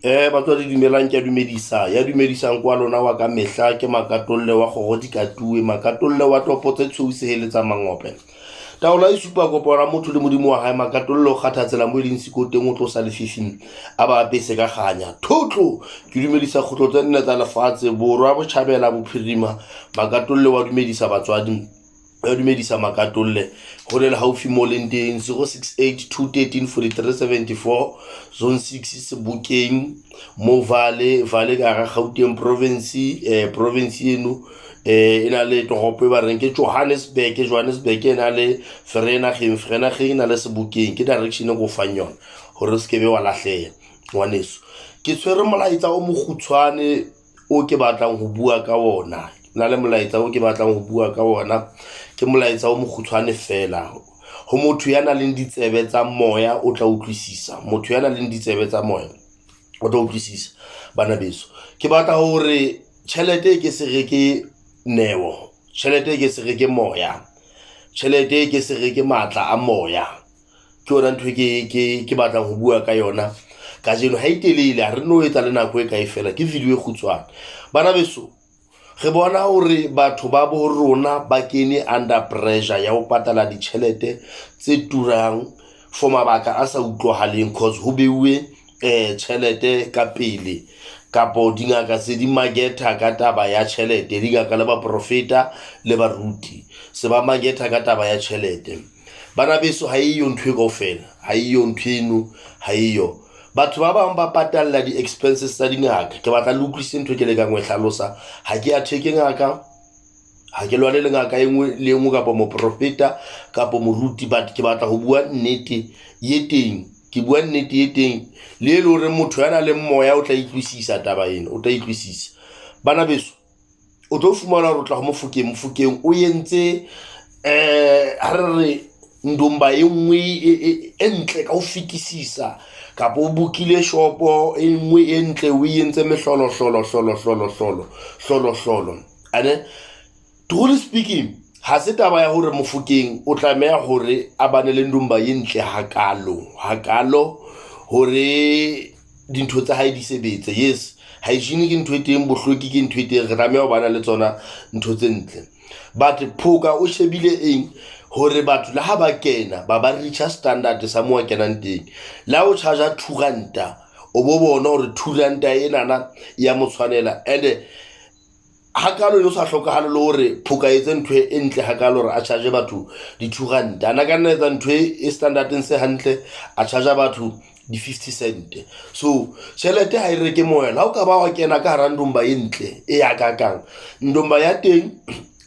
Batswadi dumelang kea dumedisa, ya dumedisang kwa lona wa ka mehla ke Makatolle wa kgoro dikatuwe, Makatolle wa topo tse tshweu seheletsa mangope. Taolo e supa kopano ya motho le Modimo wa hae, Makatolle o kgatha tsela mo e leng siko teng o tlosa lefifing a ba apese ka kganya. Thotlo ke dumedisa kgutlo tse nne tsa lefatshe, borwa, botjhabela, bophirima. Makatolle wa dumedisa batswadi ya dumedisa Makatolle go le haufi mo leng teng 068 213 4374 zone 6 Sebokeng mo Vale Vale ka hara Gauteng province province eno e na le toropo e ba reng ke Johannesburg. Johannesburg e na le Vereeniging, Vereeniging e na le Sebokeng. Ke direction e ko fang yona gore o se ke be wa lahleha ngwaneso. Ke tshwere molaetsa o mokgutshwane o ke batlang ho bua ka ona, na le molaetsa o ke batlang ho bua ka ona. Ke molaetsa o mokgutshwane fela ho motho ya nang le ditsebe tsa moya, o tla utlwisisa. Motho ya nang le ditsebe tsa moya o tla utlwisisa. Bana beso, ke batla hore tjhelete e ke se reke neo, tjhelete e ke se reke moya, tjhelete e ke se reke matla a moya. Ke yona ntho e ke batlang ho bua ka yona kajeno. Ha e telele, ha re no etsa le nako e kae fela, ke video e kgutshwane. Bana beso, re bona hore batho ba bo rona ba kene under pressure ya ho patala ditjhelete tse turang for mabaka a sa utlwahaleng, cause ho beuwe tjhelete ka pele kapo dingaka se di market-a ka taba ya tjhelete. Dingaka le baprofeta le baruti se ba market-a ka taba ya tjhelete. Bana beso, ha eyo ntho e kaofela, ha eyo ntho eno, ha eyo. Batho ba bang ba patalla di-expenses tsa dingaka. Ke batla le utlwisise ntho e ke lekang ho e hlalosa. Ha ke attack-e ngaka, ha ke lwane le ngaka e nngwe le e nngwe kapa moprofeta kapa moruti, but ke batla ho bua nnete ye teng. Ke bua nnete ye teng le e le hore motho ya nang le moya o tla utlwisisa taba ena, o tla utlwisisa. Bana beso, o tlo fumana hore o tla ho Mofokeng. Mofokeng o entse ha re re ndomba e nngwe e ntle ka ho fetisisa, kapa o bukile shopo e nngwe e ntle, o entse mehlolo hlolo hlolo hlolo hlolo hlolo hlolo. Ane truly speaking, ha se taba ya hore Mofokeng o tlameha hore a bane le ndomba e ntle hakalo hakalo hore dintho tsa hae di sebetse. Yes, hygiene ke ntho e teng, bohlweki ke ntho e teng, re tlameha ho bana le tsona ntho tse ntle. But Phoka o shebile eng hore batho le ha ba kena ba ba reacha standard sa mo a kenang teng. Le ha o charge 2 ranta, o bo bona hore 2 ranta enana ya mo tshwanela. And hakalo e sa hlokahale le hore Phoka etse ntho e ntle hakalo hore a charge batho di-2 ranta. A na ka nna etsa ntho e standardeng se hantle, a charge batho di-50 cent. So tjhelete ha e reke moya. Le ha o ka ba wa kena ka hara ndomba e ntle e ya kakang, ndomba ya teng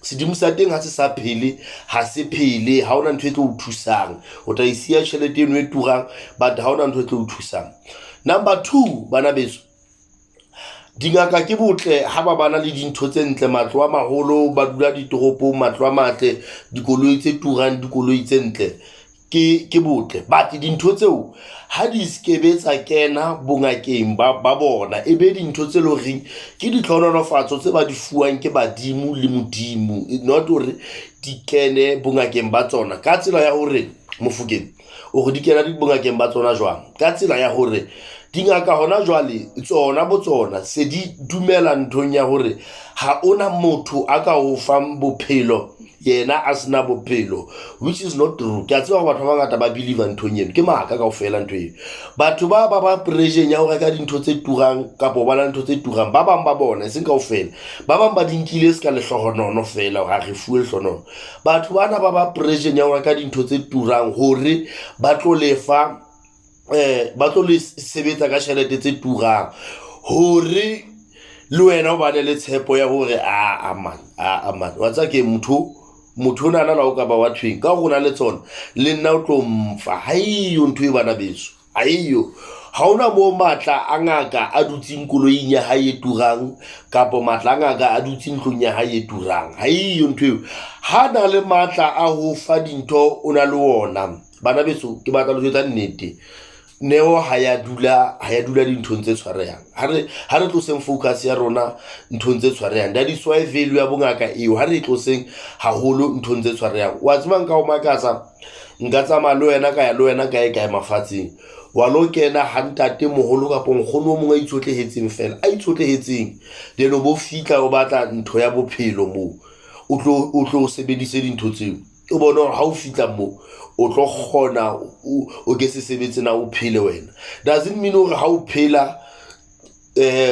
sedimo sa teng ha se sa phele, ha se phele. Ha hona ntho e tlo o thusang. O tla e siya tjhelete eno e turang, but ha hona ntho e tlo o thusang. Number two, bana beso, dingaka ke botle ha ba bana le dintho tse ntle, matlo a maholo, ba dula ditoropong, matlo a matle, dikoloi tse turang, dikoloi tse ntle, ke botle. But dintho tseo ha di skebe tsa kena bongakeng ba bona, e be dintho tse leng horeng ke ditlhohonolofatso tse ba di fuwang ke badimo le Modimo, not hore di kene bongakeng ba tsona. Ka tsela ya hore Mofokeng o re di kena bongakeng ba tsona jwang? Ka tsela ya hore dingaka hona jwale tsona bo tsona se di dumela nthong ya hore ha ona motho a ka o fang bophelo yena a sena bophelo, which is not true. Ke a tseba hore batho ba bangata ba believe nthong eno, ke maka kaofela ntho eno. Batho ba pressure ya ho reka dintho tse turang kapa ho bana ntho tse turang, ba bang ba bona, eseng kaofela, ba bang ba di nkile se ka lehlohonono fela hore ha re fuwe lehlohonono. Batho bana ba pressure ya ho reka dintho tse turang hore ba tlo lefa ba tlo le sebetsa ka tjhelete tse turang hore le wena o bane le tshepo ya hore aa man, aa man, wa tseba ke motho onana la o ka ba wa thweng ka hore o na le tsona, le nna o tlo mfa. Ha eyo ntho e, bana beso, ha eyo. Ha hona moo matla a ngaka a dutseng koloing ya hae e turang kapa matla a ngaka a dutse ntlong ya hae e turang. Ha eyo ntho eo. Ha na le matla a ho fa dintho, o na le ona. Bana beso, ke batla le jwetsa nnete. Neo ha ya dula, ha ya dula dinthong tse tshwarehang. Ha re tloseng focus ya rona nthong tse tshwarehang. That is why value ya bongaka eo ha re e tloseng haholo nthong tse tshwarehang. Wa tseba nka o makatsa, nka tsamaya le wena ka ya le wena kae kae mafatsheng. Wa lo kena ha ntate moholo kapa nkgono o mongwe a itshotlehetseng fela, a itshotlehetseng. Then o bo fihla o batla ntho ya bophelo moo, o tlo sebedise dintho tseo. O bone hore ha o fihla moo o tlo kgona o ke se sebetse na, o phele wena. Doesn't mean hore ha o phela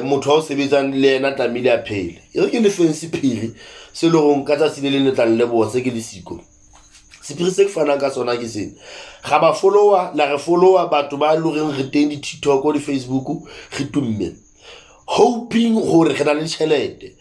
motho a o sebetsang le yena tlamehile a phele. E re ke lefeng sephiri se leng hore ka tsatsi le leng le tla nleboha se ke le siko. Sephiri se ke fanang ka sona ke sena: ga ba follower, la re follower batho ba loreng re teng di-TikTok, di-Facebook, re tumme, hoping hore re na le tjhelete,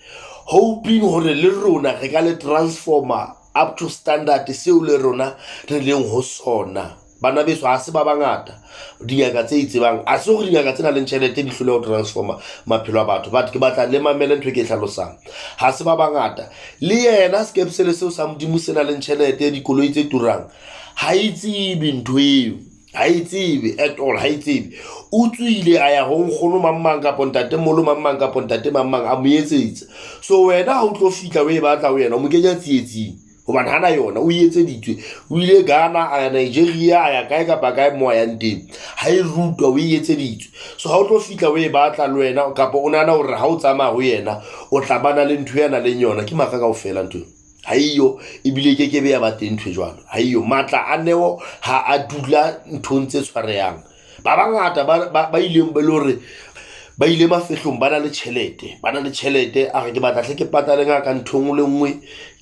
hoping hore le rona re ka le transformer up to standard seo le rona re leng ho sona. Bana beso, ha se ba bangata dingaka tse itsebang. A se hore dingaka tse nang le tjhelete di hloleha ho transformer maphelo a batho, but ke batla le mamele ntho e ke e hlalosang. Ha se ba bangata. Le yena skepsele seo sa Modimo se nang le tjhelete, dikoloi tse turang, ha e tsebe ntho eo, ha e tsebe at all, ha e tsebe. O tswile a ya ho nkgono mang mang kapa ntate moholo mang mang kapa ntate mang mang, a mo etsetsa. So wena ha o tlo fihla o e batla ho yena, o mo kenya tsietsing, hobane hana yona, o etseditswe. O ile Ghana, a ya Nigeria, a ya kae kapa kae mo a yang teng, ha e rutwa, o e etseditswe. So ha o tlo fihla o e batla le wena, kapa o nahana hore ha o tsamaya ho yena o tla bana le ntho ya nang le yona, ke maka kaofela. Ntho ha eyo, ebile ke kebe ya ba teng ntho e jwalo, ha eyo. Matla a neo ha a dula nthong tse tshwarehang. Ba bangata ba ileng ba le hore ba ile mafehlong, ba na le tjhelete, ba na le tjhelete, a re ke batla hle ke patale ngaka ntho e nngwe le nngwe,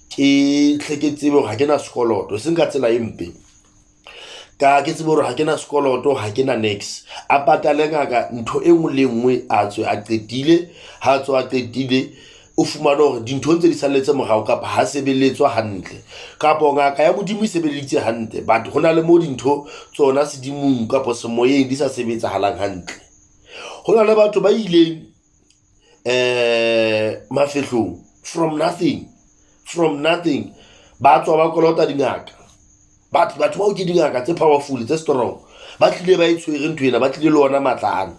ke hle ke tsebe hore ha ke na sekoloto, e seng ka tsela e mpe, ka ke tsebe hore ha ke na sekoloto, ha ke na niks. A patale ngaka ntho e nngwe le nngwe, a tswe a qetile. Ha a tswa a qetile, o fumane hore dintho ntse di salletse morao, kapa ha sebeletswa hantle, kapo ngaka ya Modimo e sebeleditse hantle, but ho na le mo dintho tsona sedimong kapa semoyeng di sa sebetsahalang hantle. Ho na le batho ba ileng mafehlong from nothing, from nothing, ba tswa ba kolota dingaka. Batho bao ke dingaka tse powerful, tse strong, ba tlile ba e tshwere ntho ena, ba tlile le ona matla ana.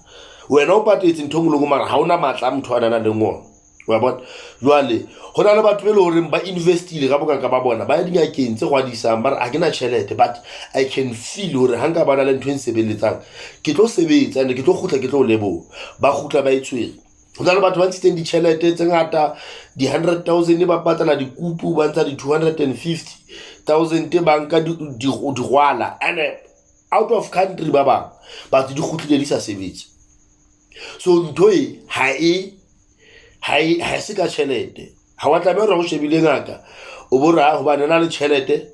Wena o patetse ntho e nngwe le nngwe, mara ha ona matla a motho a nang le ona, wa bona. Jwale ho na le batho be le horeng ba investile ka bongaka ba bona, ba ya dingakeng tse kgwadisang, ba re ha ke na tjhelete, but I can feel hore ha nka ba na le ntho e nsebeletsang, ke tlo sebetsa and ke tlo kgutla, ke tlo leboha. Ba kgutla ba e tshwere. Ho na le batho ba ntshitseng ditjhelete tse ngata, di-100 000, ba patala dikupu, ba ntsha di-250 000, ba nka digwala and out of country ba bang, batho di kgutlile di sa sebetse. So ntho e ha se ka tjhelete. Ha wa tlameha hore o shebile ngaka o bo re ha hobane o na le tjhelete,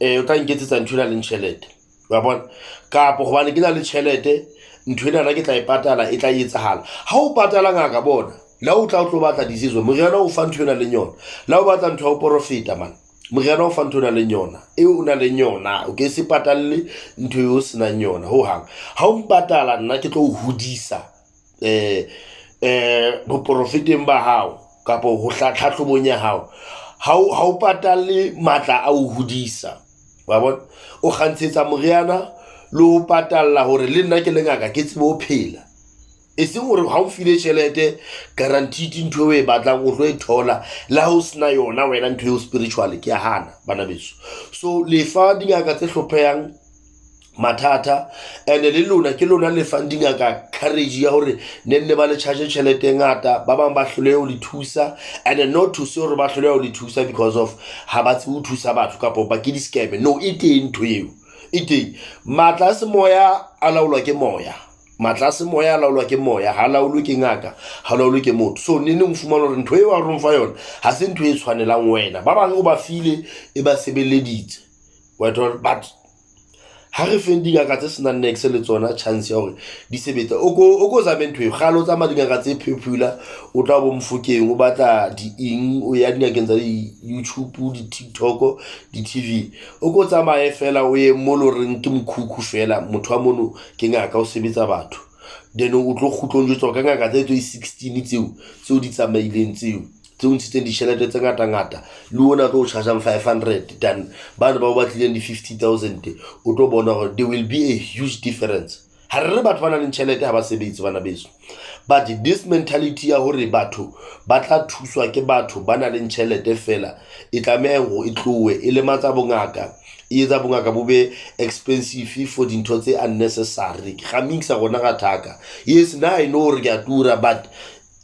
o tla nketsetsa ntho e nang le tjhelete, wa bona, kapo hobane ke na le tjhelete, ntho enana ke tla e patala, e tla etsahala. Ha o patala ngaka, bona le ha o tla o tlo batla disizwe, moriana o fa ntho e nang le yona. Le ha o batla ntho ya ho porofeta man, moriana o fa ntho o nang le yona, eo o nang le yona. O ke se patalle ntho eo o senang yona hohang. Ha o mpatala nna, ke tlo o hodisa boprofeteng ba hao kapa ho tlhatlhobong ya hao. Ha o patalle matla a o hodisa, wa bona. O kgantshetsa moriana le ho patalla hore le nna ke le ngaka ke tsebe ho phela, e seng hore ha o file tjhelete, guaranteed ntho eo o e batlang o tlo e thola le ha o sena yona wena ntho eo spiritual. Ke a hana, bana beso. So lefa dingaka tse hlophehang mathata, and le lona ke lona le fang dingaka courage ya hore ne nne ba le charge tjhelete e ngata. Ba bang ba hlolehe ho le thusa, and not to say hore ba hloleha ho le thusa because of ha ba tsebe ho thusa batho kapa ba ke di-scam. No, e teng ntho eo, e teng. Matla a semoya a laolwa ke moya, matla a semoya a laolwa ke moya, ha laolwe ke ngaka, ha laolwe ke motho. So ne neng o fumana hore ntho eo a rong fa yona ha se ntho e tshwanelang wena. Ba bang o ba file, e ba sebeleditse, wa thola. But ha re feng dingaka tse senang niks le tsona chance ya hore di sebetsa. O ko zame ntho eo kgale o tsamaya dingaka tse popular, o tla bo Mofokeng, o batla di-eng, o ya dingakeng tsa di-YouTube, di-TikTok, di-TV. O ko tsamaye fela o ye mo le horeng ke mokhukhu fela, motho wa mono ke ngaka, o sebetsa batho. Then o tlo kgutla o njwetsa hore ka ngaka tse tse 16 tseo di tsamaileng, tseo ntshitseng ditjhelete tse ngata-ngata, le ona tlo o chargeang 500 than bane ba o batlileng di-50 000, o tlo bona hore there will be a huge difference. Ha re re batho ba nang le tjhelete ha ba sebetse, bana beso, but this mentality ya hore batho ba tla thuswa ke batho ba nang le tjhelete fela e tlameha hore e tlowe. E lematsa bongaka, E etsa bongaka bo be expensive for dintho tse unnecessary. Ga mixa rona ra thaka. Yes, nna I know gore ke a tura, but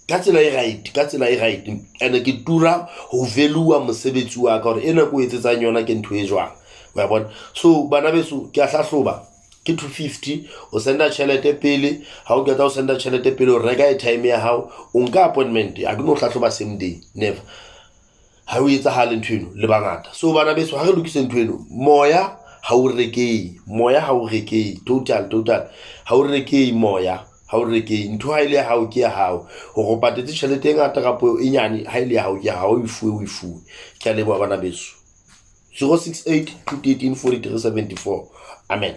ka tsela e right, ka tsela e right. And ke tura ho value mosebetsi wa ka, gore ena ko etsetsang yona ke ntho e jwang, wa bona. So bana beso, ke a hlahloba, ke 250. O senda tjhelete pele. Ha o qeta ho senda tjhelete pele, o reka airtime ya hao, o nka appointment. A ke no hlahloba same day, never. Ha o etsahale ntho eno le bangata. So bana beso, ha re lokise ntho eno. Moya ha o rekei, moya ha o rekei, total total, ha o rekei moya, ha o rekei. Ntho ha ile ya hao ke ya hao, hore o patetse tjhelete e ngata kapo e nyane, ha ile ya hao ke ya hao, o e fuwe, o e fuwe. Ke a leboha, bana beso. 068 213 43 74. Amen.